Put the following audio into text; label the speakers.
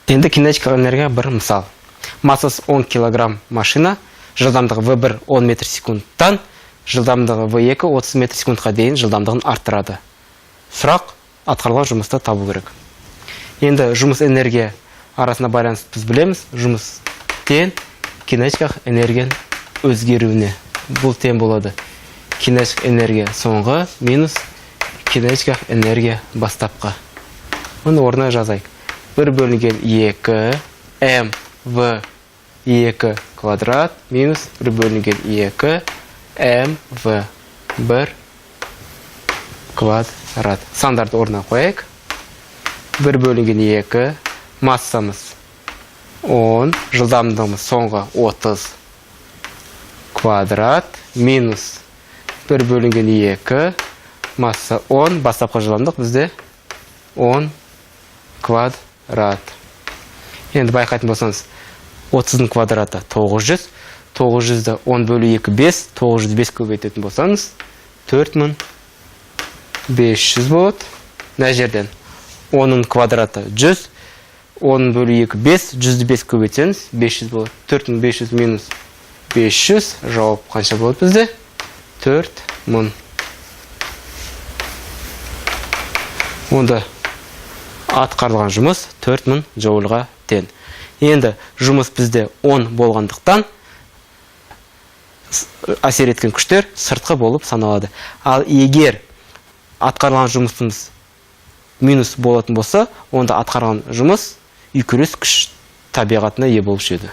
Speaker 1: Енді кинетикалық энергия бір мысал. Массасы 10 килограмм машина жылдамдығы V1 10 метр секундтан жылдамдығы V2 30 метр секундқа дейін жылдамдығын арттырады. Сұрақ: атқарылған жұмысты табу керек. Енді жұмыс, энергия арасында байланыс біз білеміз. Жұмыс тең кинетикалық энергияның өзгеруіне. Бұл тең болады кинетикалық энергия соңғы минус кинетикалық энергия бастапқы. Мұны орнына жазайық. 1 бөлінген 2 м в 2 квадрат минус 1 бөлінген 2 м в 1 квадрат. Сандарды орнына қояйық. 1 бөлінген 2, массамыз 10, жылдамдығымыз соңғы 30 квадрат минус 1 бөлінген 2, масса 10, бастапқы жылдамдық бізде 10 квадрат. Енді байқайтын болсаңыз, 30-дың квадраты 900, 900-ді 10 бөлу 2 5, 905 көбейтетін болсаңыз, 4500 болады. Мына жерден 10-ның квадраты 100, 10 бөлу 2 5, 100-ді 5 көбейтсеңіз, 500 болады. 4500 минус 500, жауап қанша болады бізде? 4000. Онда атқарылған жұмыс 4000 джоульға тең. Енді жұмыс бізде 10 болғандықтан, әсер еткен күштер сыртқы болып саналады. Ал егер атқарылған жұмысымыз минус болатын болса, онда атқарылған жұмыс үйкеліс күш табиғатына ие болушы еді.